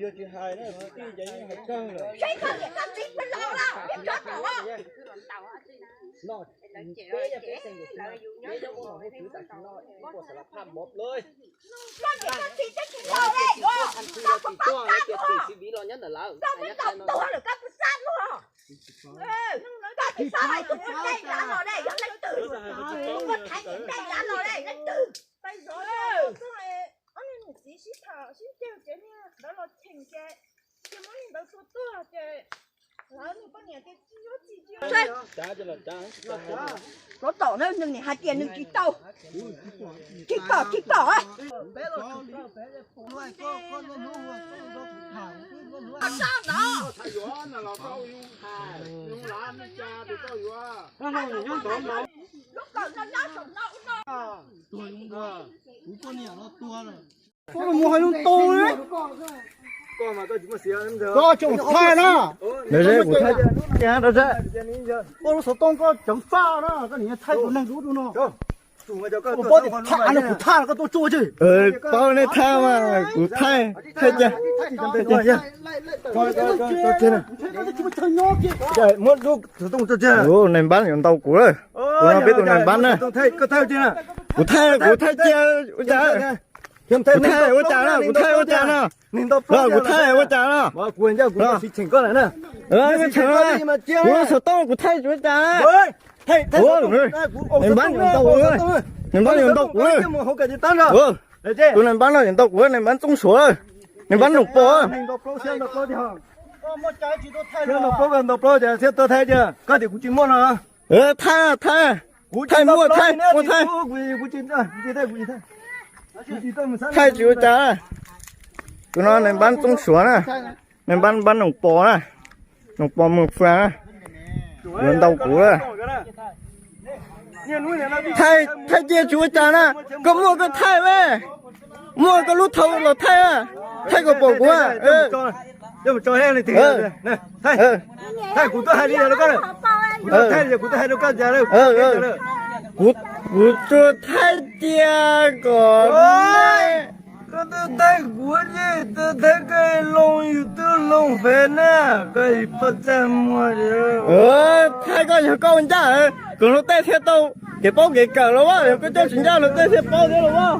Yog tsis hais na, tij ces yeej hais kawg lawm. Seb koj niam koj txiv pes los lawm, peb tsov tom. No, peb yog peb xeem Yuav, peb nyob ua hauv hu twv tam sim no, ib puas xav la phaj mov plawg. Koj niam koj txiv twb tsis los li, koj puas paub koj tias tim xib viv los nyob ntawm lawv, koj muab ntaus tuag lawm koj puas xav luag? Koj tsis xav hais tus muaj nqaij lav los ne, yog leej twg? Tus muaj thaiv niam nqaij lav los ne, leej twg? Ob niag niam txiv sib tham sib ceg ces niag ntawd los cheem ces, ces muab niag ntawd tua tuag ces lawv niag poj niam ces tsis yuav txim tsis yuav. Tsov tom na, nws niam hais tias nws tsis tau. Tsis pom, tsis pom. Lub kawm no nyob saum no. Mus hais lub tu li. Koj tseem thaij na. Koj lub xov tooj koj ceev faj na, koj niam thaij tus neeg dub dub no. Paub tias tham no kuv tham los koj tuaj tsuj tsi. Paub nej tham mas kuv thaij, thaij cia. Muab lub xov tooj tsuj tsi. Ua, nais npab yuav ntaus kuv lawm. Kuv no peb tus nais npab na. Kuv thaij, kuv thaij cia ua cas? Kuv thaij ua cas na? Kuv thaij ua cas na? Los kuv thaij ua cas na? Kuv tseem, kuv lub xov tooj kuv thaij tsis ua cas. Nais npab yuav ntaus kuv, nais npab yuav ntaus kuv. Tus nais npab no yuav ntaus kuv, nais npab Txooj Suav, nais npab Noom Pos. Thaij, thaij, thaij muaj, thaij, muaj thaij. Thaij tsis ua cas. Tus no nais npab Txooj Suav na, nais npab, npab Noom Pos na, Noom Pos Mus Fas na, yuav ntaus kuv lawm. Thaij, thaij cia tsis ua cas na, koj muaj koj thaij mas, muaj koj lub thau los thaij, thaij kom pom kuv. Kuv, kuv tsuas thaij cia kom, koj twb thaij kuv, twb thaij koj loo YouTube loo Fev na, koj poj txaj muag. Thaij koj yog koj ua ncaj, kom luag tej thiaj tau kev paub kev kawm los as, yog koj coj tsis ncaj luag tej thiaj paub thiab los as.